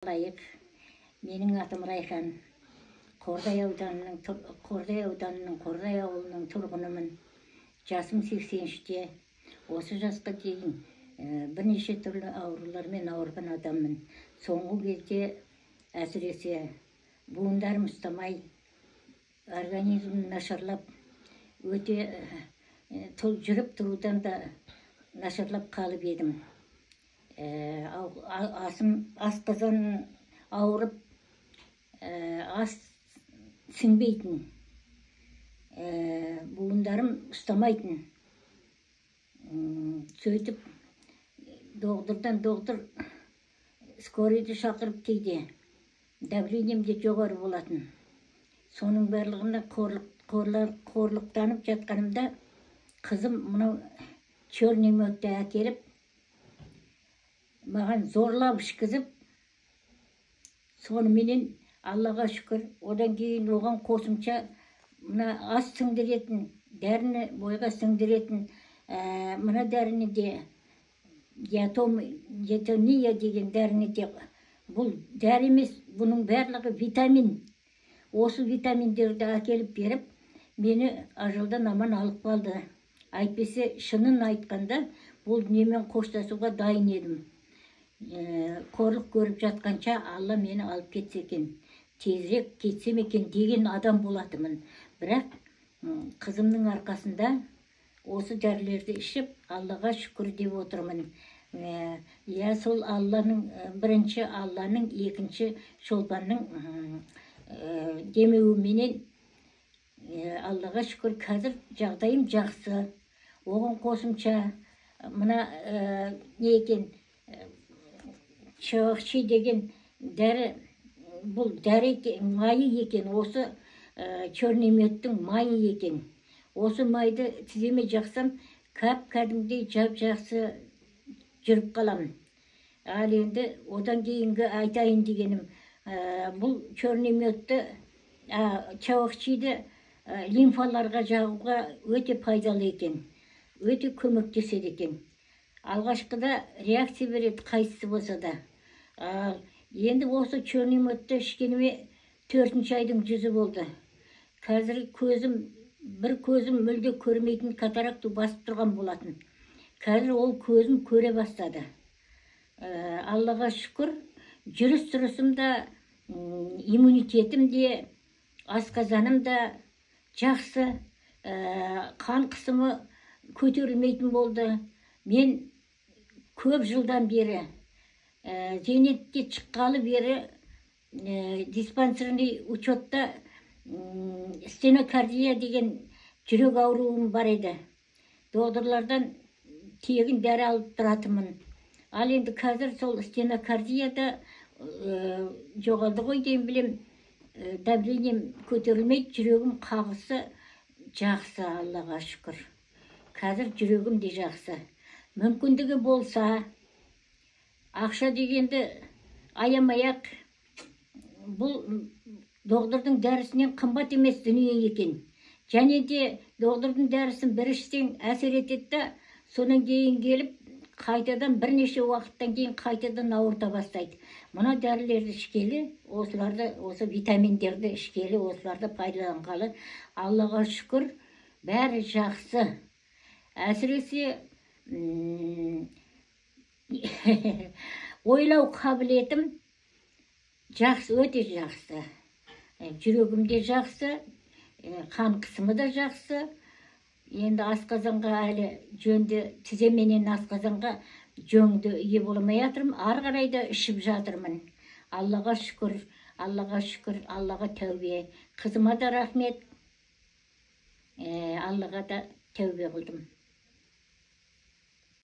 Лайық. Менің атым Райхан. Қордай ауданының Қордай ауылының тұрғынымын. Жасым 83-те. Осы жасқа дейін бірнеше түрлі аурулармен ауырған адаммын. Соңғы кезде әсіресе буындарым ұстамай, организмім нашарлап, өте жүріп тұрудан да нашарлап қалып едім. Асым, асқазан ауырып, ас сіңбейтін, буындарым ұстамайтын. Сөйтіп доғдырдан доғдыр, скорыйды шақырып, кейде давлением де жоғары болатын. Соның барлығына қорлықтанып жатқанымда қызым мынау черный медті әкеліп, маған зорлап ішкізіп, соныменен, Аллаға шүкір, одан кейін оған қосымша мына ас сіңдіретін дәріні, бойға сіңдіретін мына дәріні де, диатомия деген дәріні де. Бұл дәрі емес, бұның барлығы витамин. Осы витаминдерді әкеліп беріп, мені ажалдан аман алып қалды. Әйтпесе, шынын айтқанда, бұл дүниемен қоштасуға дайын едім. Қорлық көріп жатқанша, Алла мені алып кетсе екен, тезірек кетсем екен деген адам болатынмын. Бірақ қызымның арқасында осы дәрілерді ішіп, Аллаға шүкір деп отырмын. Иә, сол Алланың, бірінші Алланың, екінші Шолпанның демеуіменен, Аллаға шүкір, қазір жағдайым жақсы. Оған қосымша мына не екен, чавахчи деген дәрі, бұл дәрі майы екен. Осы черный медтің майы екен. Осы майды тіземе жақсам, кәп кәдімгідей жап жақсы жүріп қаламын. Ал енді одан кейінгі айтайын дегенім, бұл черный медті, чавахчиді лимфаларға жағуға өте пайдалы екен, өте көмектеседі екен. Алғашқыда реакция береді қайсысы болса да. Ал енді осы черный медті ішкеніме төртінші айдың жүзі болды. Қазір көзім, бір көзім мүлде көрмейтін, катаракта басып тұрған болатын. Қазір ол көзім көре бастады. Аллаға шүкір, жүріс тұрысым да, иммунитетім де, асқазаным да жақсы, қан қысымы көтерілмейтін болды. Мен көп жылдан бері, зейнетке шыққалы бері, диспансерный учетта стенокардия деген жүрек ауруым бар еді. Докторлардан тегін дәрі алып тұратынмын. Ал енді қазір сол стенокардия да жоғалды ғой деймін, білем. Давлением көтерілмейді, жүрегім қағысы жақсы, Аллаға шүкір. Қазір жүрегім де жақсы. Мүмкіндігі болса, ақша дегенді аямай ақ, бұл доғдырдың дәрісінен қымбат емес дүние екен. Және де доғдырдың дәрісін бір ішсең, әсер етеді да, содан кейін келіп қайтадан, бірнеше уақыттан кейін қайтадан ауырта бастайды. Мына дәрілерді ішкелі, осыларды, осы витаминдерді ішкелі, осыларды пайдаланғалы, Аллаға шүкір, бәрі жақсы. Әсіресе ойлау қабілетім жақсы, өте жақсы. Жүрегім де жақсы, қан қысымы да жақсы. Енді асқазанға әлі жөнді, тіземенен асқазанға жөнді ие болмай жатырмын. Ары қарай да ішіп жатырмын. Аллаға шүкір, Аллаға шүкір, Аллаға тәубе. Қызыма да рахмет, Аллаға да тәубе қылдым.